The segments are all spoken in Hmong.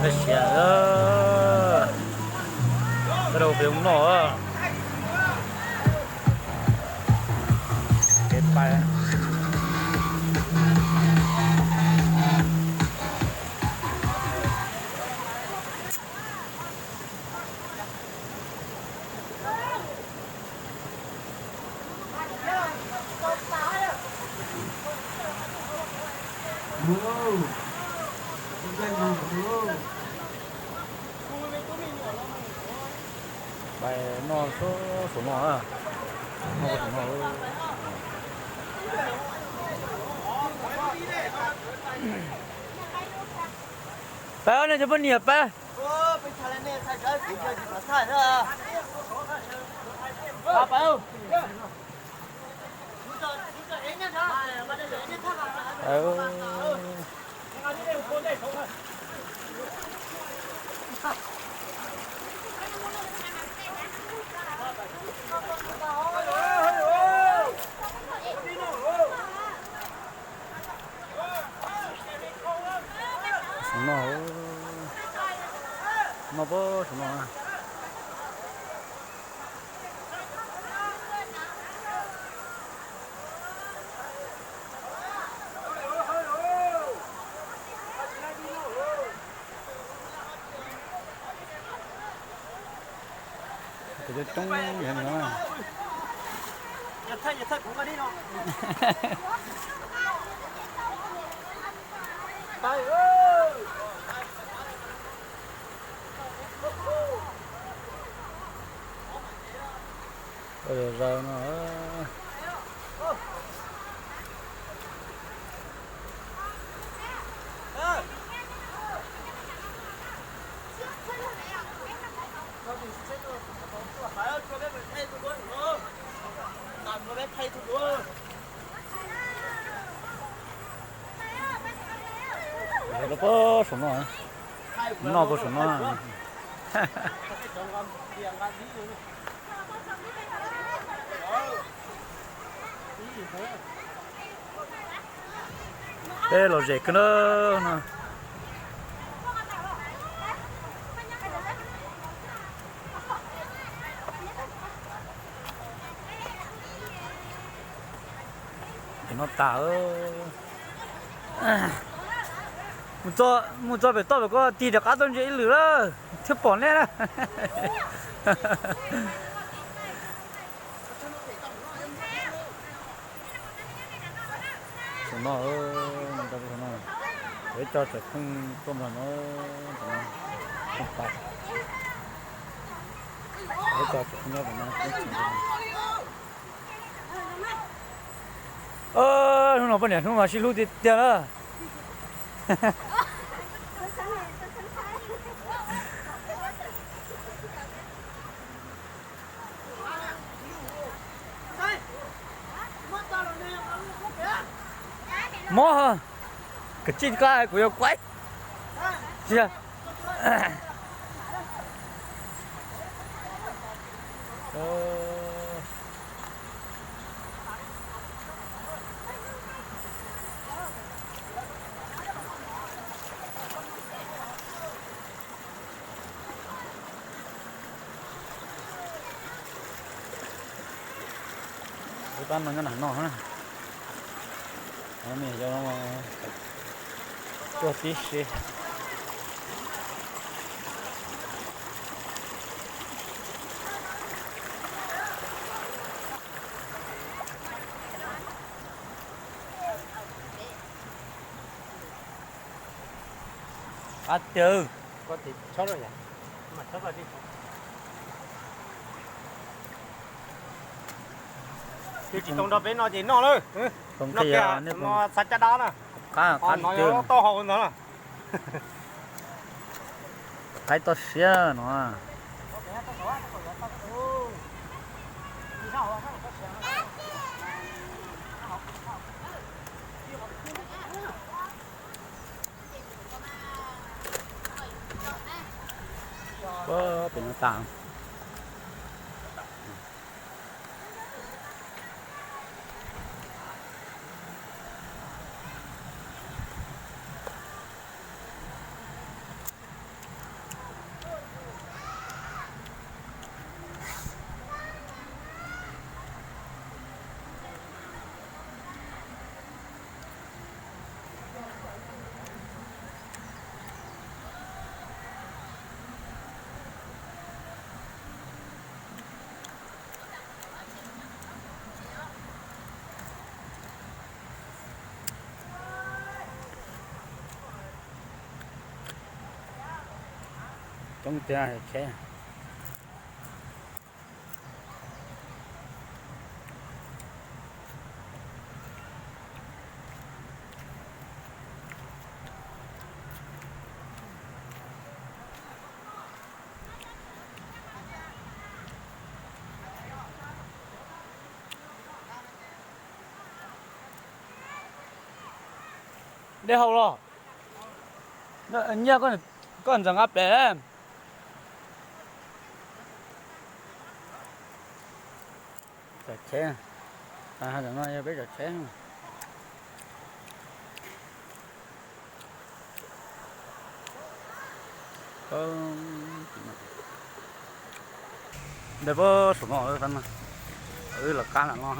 Siav, koj rau pem noj. Kev pais. Pais noj saum no, noj saum no. Pais, nej cov poj niam pais. Saum no, noj pab saum no. Coob coob li no. Zaws no. Noj pab saum no, noj pab saum no. Peb lom zem kawg na no. Ces no tas, mus txog pem toj pem ko tig rov qab tuaj ntsia ib lwm lawm thiaj pom nej na. Saum no, no, peb cov tsoom phooj tuaj nrog no, peb cov tsoom phooj nyob tom no. Hnub no poj niam hnub no sib hlub tiag tiag na. Mob, kav tsij qab kuv yuav kuaib. Lub pab no nyob nram no na. Tuaj tib si. Qab tiag. Twb tsis tau nrog peb noj ces noj lawm. Noj kiag, no xav caj dab na. Qab, qab no tiag. Tau hau ntawd na. Qaib toj siab no. Pem no tas. Coob tiag tsheb. Dej haus los. Nyiaj koj ntxeev nqa pem. Cov tsheb, no yog peb cov tsheb. Ntawm pab saum no, wb lawv qab lam no.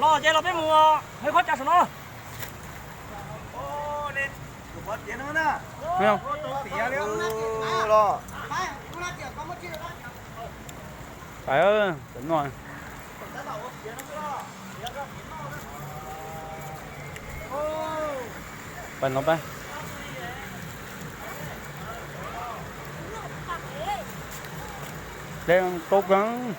Los ces los peb mus hawv qhov cag saum no. Pais no pab. Dej tub kawg.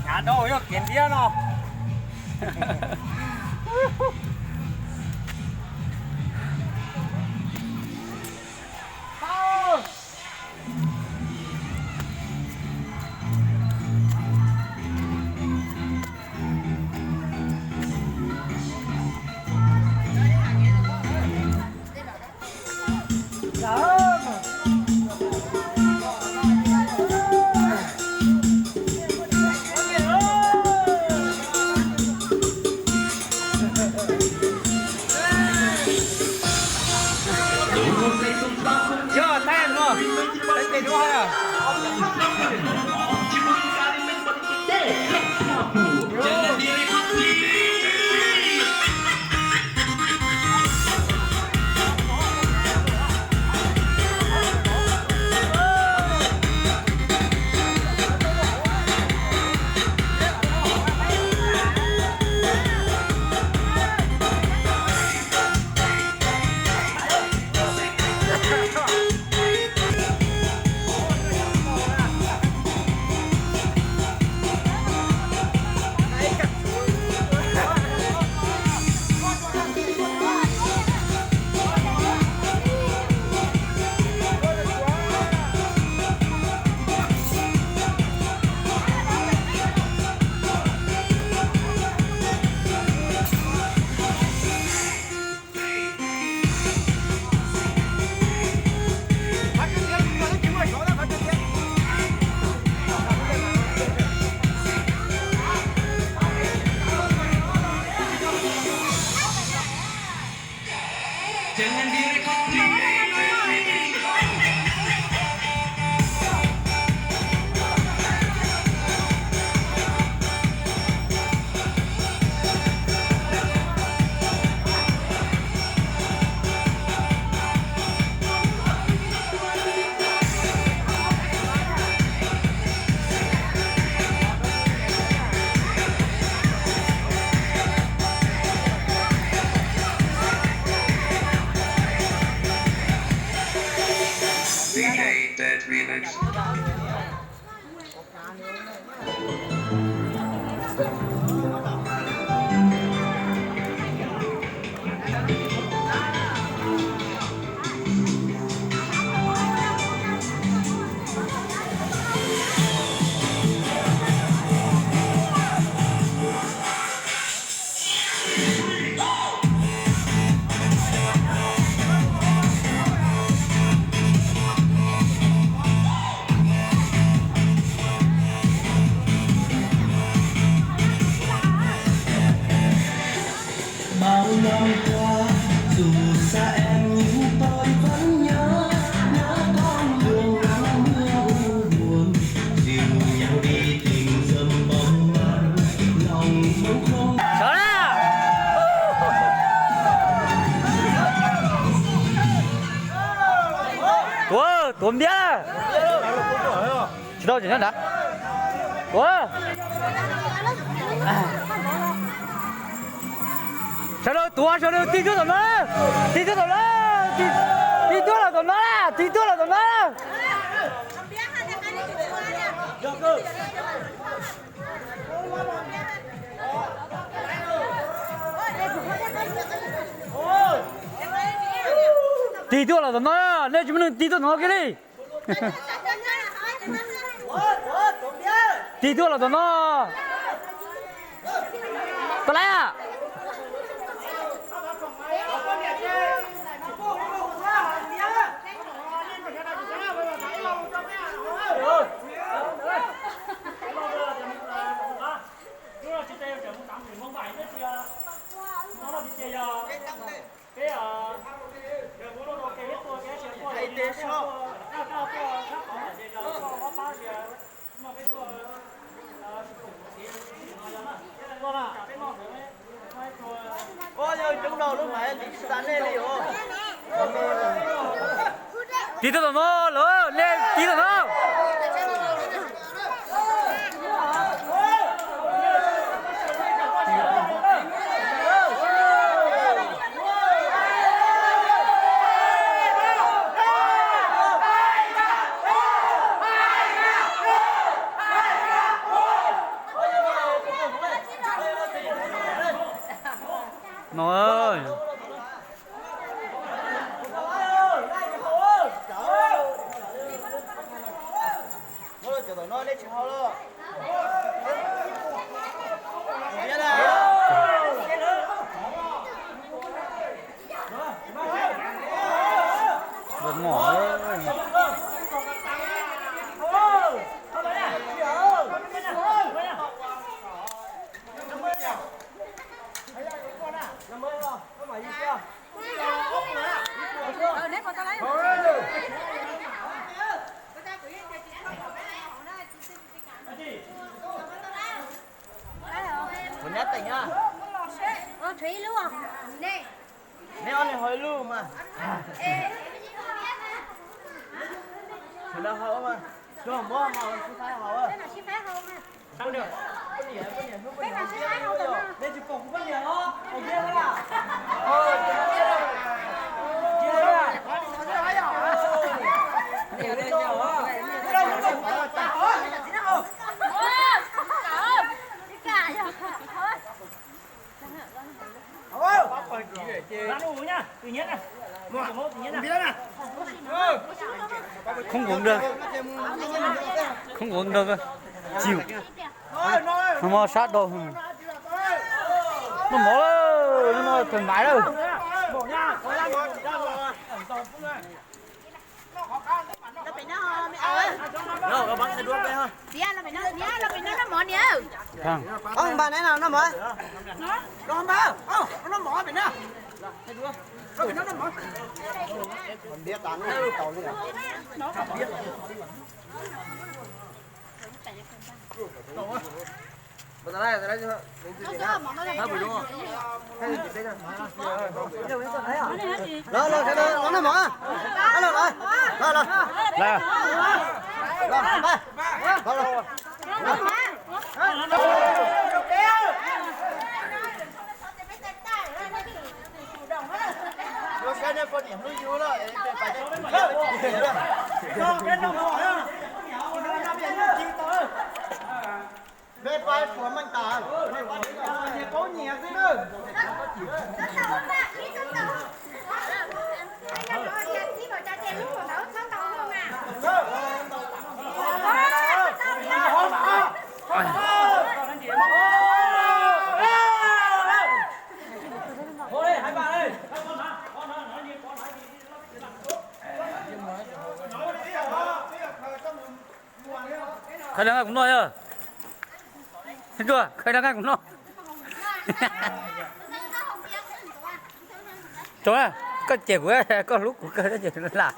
Hnyav dhau yog kiav ntiab no. Bao năm qua, dù xa em nhưng tôi vẫn nhớ, nhớ con đường nắng mưa u buồn, dịu nhàng đi tìm dâm bóng mát, lòng mong không. Sawv na! Tuav, tuav npiab. Tsis tau, tseem nyob nrad. Ua, sawv daws tuav, sawv daws tig tuaj tom no, tig tuaj tom no, tig, tig tuaj los tom no, tig tuaj los tom no. Tig tuaj los tom no, nej tsis muaj neeg tig tuaj tom no kiag li. Tig tuaj los tom no. Tau lawm. Ua, yog coob no lub mas lim tsis tas nej li os. Tig tuaj tom no lawm, nej tig tom no. No. Kuv nyab teem na. Neb ob niag haus ib lub mas. Sawv daws haus mas. Tsuag mov mas sib faib haus. Nej tsis pom kuv poj niam los? Không uống được. Không uống được. Chịu. Nó mò sát đâu. Nó mỏ lắm, nó mỏ thoải mái lắm. Los pem no, me aw. Los, los pem no, los pem no, los pem no noj mov niam. Thang. Ov, npaj neb no noj mov. Los npaj, noj mov pem no. Los pem no noj mov. Los, los, los, los, los, los. Los, los, los. Los, los. Los, los, los. Khaws dab nqaij kuv noj yog. Tuaj, khaws dab nqaij kuv noj. Tso, koj cem kuv, koj hlub kuv kawg lam.